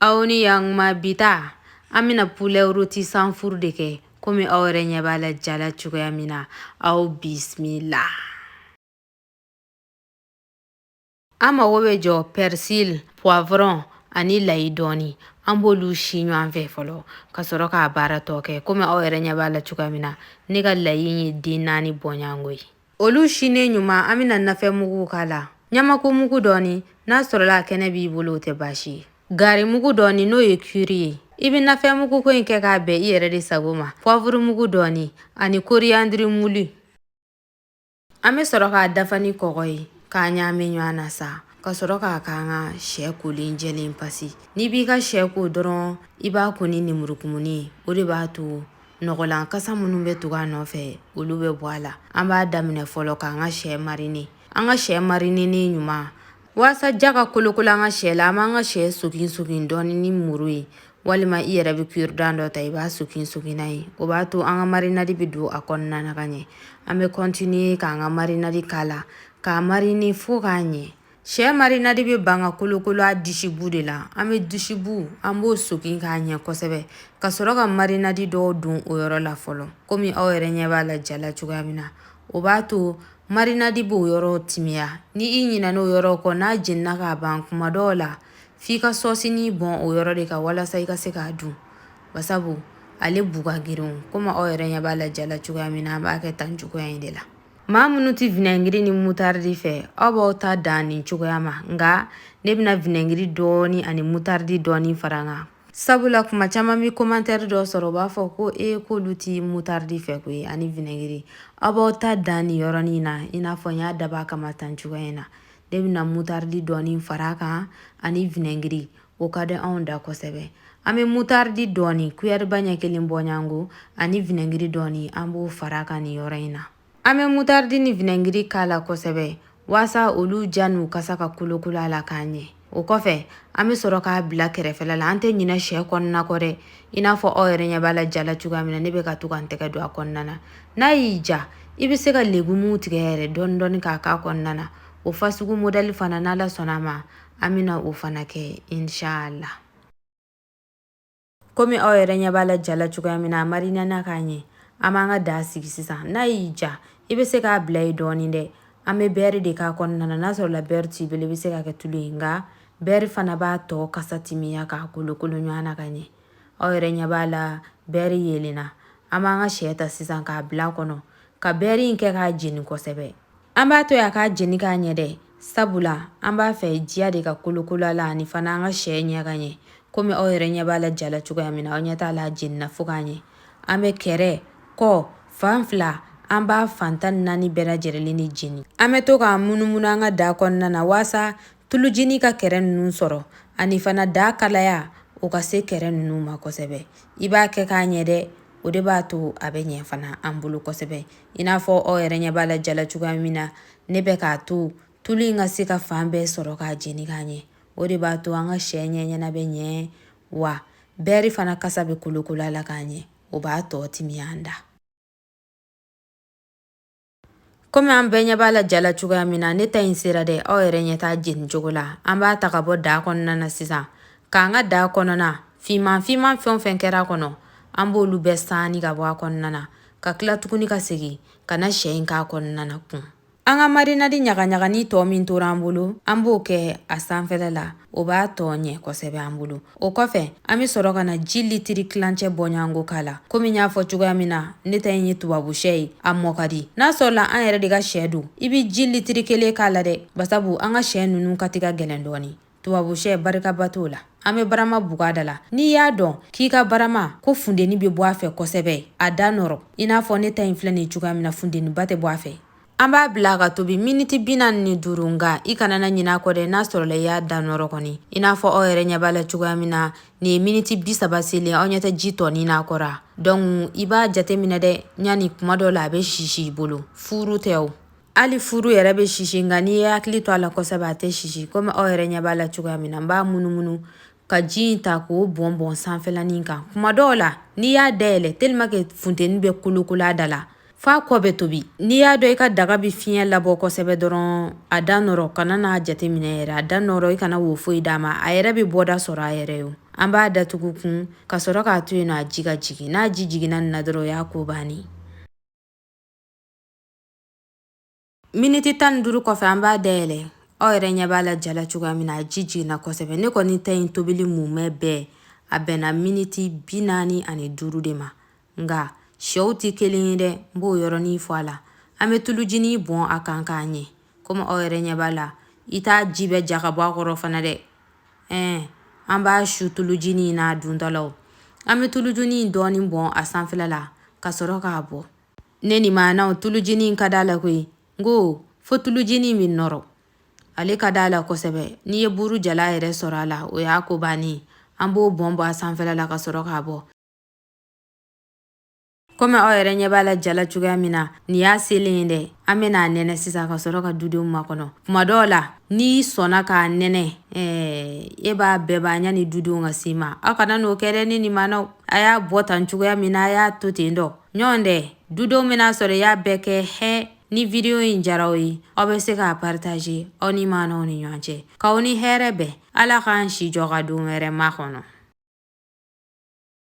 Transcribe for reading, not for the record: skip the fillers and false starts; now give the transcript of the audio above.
Aw ni yantuma. Bi ta, an bɛna poulet rôti sans four de kɛ, komi aw yɛrɛ ɲɛ b'a la ja la cogoya min na. Aw bisimila. An mago bɛ jɔ persil, poivron ani layi dɔɔni. An b'olu si ɲɔgɔn fɛ fɔlɔ ka sɔrɔ k'a baara tɔ kɛ. Komi aw yɛrɛ ɲɛ b'a la cogoya min na, ne ka layi ye den 4 bɔɲɔgɔnko ye. Olu sinen ɲuman, an bɛna nafɛn mugu k'a la. Ɲamako mugu dɔɔni, n'a sɔrɔla a kɛnɛ b'i bolo, o tɛ baasi ye. Gari mugu dɔɔni, n'o ye curry ye. I bɛ nafɛn mugu ko in kɛ k'a bɛn i yɛrɛ de sago ma. Poivre mugu dɔɔni ani coriandre moulu. An bɛ sɔrɔ k'a dafa ni kɔgɔ ye, k'a ɲaami ɲɔgɔn na sa, ka sɔrɔ k'a k'an ka sɛ kolen jɛlen pasi. N'i b'i ka sɛ ko dɔrɔn, i b'a ko ni lemurukumuni ye. O de b'a to nɔgɔlan kasa minnu bɛ tugu a nɔfɛ, olu bɛ bɔ a la. An b'a daminɛ fɔlɔ k'an ka sɛ mariner. An ka sɛ marinenen ɲuman, waasa ja ka kolokolo an ka sɛ la, an b'an ka sɛ sokin sokin dɔɔni ni muru ye, walima i yɛrɛ bɛ cure-dent dɔ ta, i b'a sokin sokin n'a ye. O b'a to an ka marinade bɛ don a kɔnɔna na ka ɲɛ. An bɛ continuer k'an ka marinade k'a la, k'a mariner fo k'a ɲɛ. Sɛ marinade bɛ ban ka kolokolo a disibu de la. An bɛ disibu, an b'o sokin k'a ɲɛ kosɛbɛ, ka sɔrɔ ka marinade dɔw don o yɔrɔ la fɔlɔ, komi aw yɛrɛ ɲɛ b'a la ja la cogoya min na. O b'a to marinade b'o yɔrɔ timiya. Ni i ɲinɛn'o yɔrɔ kɔ, n'a jenina k'a ban, kuma dɔw la f'i ka sɔsinin bɔn o yɔrɔ de kan walasa i ka se k'a dun, basabu ale bu ka girin. Komi aw yɛrɛ ɲɛ b'a la ja la cogoya min na, an b'a kɛ tan cogoya in de la. Maa minnu tɛ vinɛgiri ni mutaridi fɛ, aw b'aw ta dan nin cogoya ma, nka ne bɛna vinɛgiri dɔɔni ani mutaridi dɔɔni fara n kan, sabula kuma caman bɛ commentaire dɔ sɔrɔ, u b'a fɔ ko e k'olu tɛ mutaridi fɛ koyi ani vinɛgiri. Aw b'aw ta dan nin yɔrɔnin na, i n'a fɔ n y'a dabɔ a kama tan cogoya in na. Ne bɛna mutaridi dɔɔni fara a kan ani vinɛgiri, o ka di anw da kosɛbɛ. An bɛ mutaridi dɔɔni, kuyɛriba ɲɛ kelen bɔɲɔgɔnko, ani vinɛgiri dɔɔni, an b'o fara a kan nin yɔrɔ in na. An bɛ mutaridi ni vinɛgiri k'a la kosɛbɛ waasa olu ja n'u kasa ka kolokolo a la k'a ɲɛ. O kɔfɛ, an bɛ sɔrɔ k'a bila kɛrɛfɛla la. An tɛ ɲinɛ sɛ kɔnɔna kɔ dɛ. I n'a fɔ aw yɛrɛ ɲɛ b'a la ja la cogoya min na, ne bɛ ka to ka n tɛgɛ don a kɔnɔna na. N'a y'i ja, i bɛ se ka legumuw tigɛ yɛrɛ dɔɔni dɔɔni k'a k'a kɔnɔna na. O fasugu modɛli fana, n'Ala sɔnna a ma, an bɛna o fana kɛ inshallah. Komi aw yɛrɛ ɲɛ b'a la ja la cogoya min na, a marinana k'a ɲɛ. An b'an ka daa sigi sisan. N'a y'i ja, i bɛ se k'a bila yen dɔɔni dɛ. An bɛ beurre de k'a kɔnɔna na. N'a sɔrɔla beurre t'i bolo, i bɛ se k'a kɛ tulu ye, nka beurre fana b'a tɔ kasa timiya k'a kolokolo ɲɔgɔn na ka ɲɛ. Aw yɛrɛ ɲɛ b'a la, beurre yeelenna. An b'an ka sɛ ta sisan k'a bila a kɔnɔ, ka beurre in kɛ k'a jeni kosɛbɛ. An b'a to yen a k'a jeni k'a ɲɛ dɛ, sabula an b'a fɛ diya de ka kolokolo a la ani fana an ka sɛ ɲɛ ka ɲɛ. Komi aw yɛrɛ ɲɛ b'a la ja la cogoya min na, aw ɲɛ t'a la, a jenina fo k'a ɲɛ. An bɛ kɛrɛ kɔ fan fila, an b'a fan 14 bɛɛ lajɛlen de jeni. An bɛ to k'a munumunu an ka daa kɔnɔna na waasa tulujini ka kɛrɛ ninnu sɔrɔ, ani fana daa kalaya o ka se kɛrɛ ninnu ma kosɛbɛ. I b'a kɛ k'a ɲɛ dɛ, o de b'a to a bɛ ɲɛ fana an bolo kosɛbɛ. I n'a fɔ aw yɛrɛ ɲɛ b'a la ja la cogoya min na, ne bɛ k'a to tulu in ka se ka fan bɛɛ sɔrɔ k'a jeni k'a ɲɛ. O de b'a to an ka sɛ ɲɛ ɲɛna bɛ ɲɛ, wa beurre fana kasa bɛ kolokolo a la k'a ɲɛ. O b'a tɔ timiya an da. Komi an bɛɛ ɲɛ b'a la ja la cogoya min na, ne ta in sera dɛ. Aw yɛrɛ ɲɛ t'a jeni cogo la. An b'a ta ka bɔ daa kɔnɔna na sisan, k'an ka daa kɔnɔna finman finman fɛn o fɛn kɛra a kɔnɔ, an b'olu bɛɛ saani ka bɔ a kɔnɔna na, ka tila tuguni ka segin ka na sɛ in k'a kɔnɔna na kun. An ka marinadi ɲagaɲagani tɔ min tora an bolo, an b'o kɛ a sanfɛla la. O b'a tɔ ɲɛ kosɛbɛ an bolo. O kɔfɛ, an bɛ sɔrɔ ka na ji litiri tilancɛ bɔɲɔgɔnko k'a la. Komi n y'a fɔ cogoya min na, ne ta in ye tubabu sɛ ye, a mɔ ka di. N'a sɔrɔla an yɛrɛ de ka sɛ don, i bɛ ji litiri kelen k'a la dɛ, basabu an ka sɛ ninnu ka ti ka gɛlɛn dɔɔni. Tubabu sɛ barikaba t'o la. An bɛ barama bugu a da la. N'i y'a dɔn k'i ka barama ko funteni bɛ bɔ a fɛ kosɛbɛ, a da nɔrɔ. I n'a fɔ ne ta in filɛ nin cogoya min na, funteniba tɛ bɔ a fɛ. An b'a bila a ka tobi miniti 45, nka i kana na ɲinɛ a kɔ dɛ. N'a sɔrɔla i y'a da nɔrɔ kɔni, i n'a fɔ aw yɛrɛ ɲɛ b'a la cogoya min na, nin ye miniti 30 selen, aw ɲɛ tɛ ji tɔnin n'a kɔrɔ. Donc i b'a jateminɛ dɛ, ɲani kuma dɔ la a bɛ sisi i bolo. Furu tɛ o, hali furu yɛrɛ bɛ sisi, nka n'i ye hakili to a la kosɛbɛ, a tɛ sisi. Komi aw yɛrɛ ɲɛ b'a la cogoya min na, n b'a munumunu ka ji in ta k'o bɔn bɔn sanfɛlanin kan. Kuma dɔw la, n'i y'a dayɛlɛ, tellement que funteni bɛ kolokolo a da la. F'a kɔ bɛ tobi. N'i y'a dɔn i ka daga bɛ fiɲɛ labɔ kosɛbɛ dɔrɔn, a da nɔrɔ, kana n'a jateminɛ yɛrɛ, a da nɔrɔ, i kana wo foyi d'a ma, a yɛrɛ bɛ bɔda sɔrɔ a yɛrɛ ye. An b'a datugu kun ka sɔrɔ k'a to yen nɔ a ji ka jigin. N'a ji jiginna nin na dɔrɔn, o y'a ko bannen. Miniti 15 kɔfɛ, an b'a dayɛlɛ. Aw yɛrɛ ɲɛ b'a la ja la cogoya min na, a ji jiginna kosɛbɛ. Ne kɔni ta in tobili mumɛ bɛɛ, a bɛnna miniti 45 de ma. Nka sɛw tɛ kelen ye dɛ, n b'o yɔrɔnin fɔ a la. An bɛ tulujinin bɔn a kan k'a ɲɛ. Komi aw yɛrɛ ɲɛ b'a la, i t'a ji bɛɛ ja ka bɔ a kɔrɔ fana dɛ. Ɛɛ, an b'a su tulujinin n'a duntɔlaw. An bɛ tulujinin dɔɔnin bɔn a sanfɛla la ka sɔrɔ k'a bɔ. Ne ni maanaw, tulujinin ka d'a la koyi. N ko fo tulujinin bɛ nɔrɔ, ale ka d'a la kosɛbɛ. N'i ye buru jala yɛrɛ sɔrɔ a la, o y'a ko bannen. An b'o bɔn bɔ a sanfɛla la ka sɔrɔ k'a bɔ. Komi aw yɛrɛ ɲɛ b'a la ja la cogoya min na, nin y'a selen ye dɛ. An bɛna a nɛnɛ sisan ka sɔrɔ ka dudenw makɔnɔ. Kuma dɔw la, n'i sɔnna k'a nɛnɛ, e b'a bɛɛ ban yanni dudenw ka s'i ma. Aw kana n'o kɛ dɛ. Ne ni maanaw, a y'a bɔ tan cogoya min na, a y'a to ten dɔ ɲɔgɔn dɛ. Dudenw bɛna sɔrɔ i y'a bɛɛ kɛ hɛ. Ni video in diyara aw ye, aw bɛ se k'a partager aw ni maanaw ni ɲɔgɔn cɛ. K'aw ni hɛrɛ bɛn. Ala k'an si jɔ ka don wɛrɛ makɔnɔ.